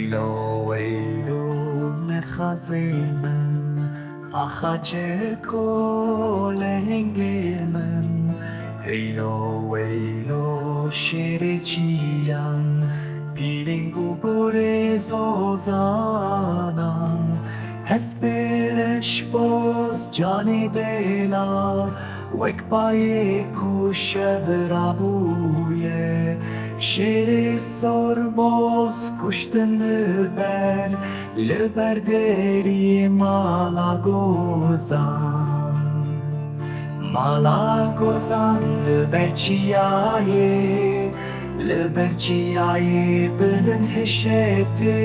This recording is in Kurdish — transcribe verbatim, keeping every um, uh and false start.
Weylo weylo merxazê min, axa çeko lehengê min. Weylo weylo şêrê çiyan, pîling û borê zozanan. Hespê reşboz canê dêla, wek bayê ku şev rabûye. Şêrê sorboz kuştin li ber, li ber derî mala gozan. Mala gozan li ber çiyayê, li ber çiyayê bilin hişetê.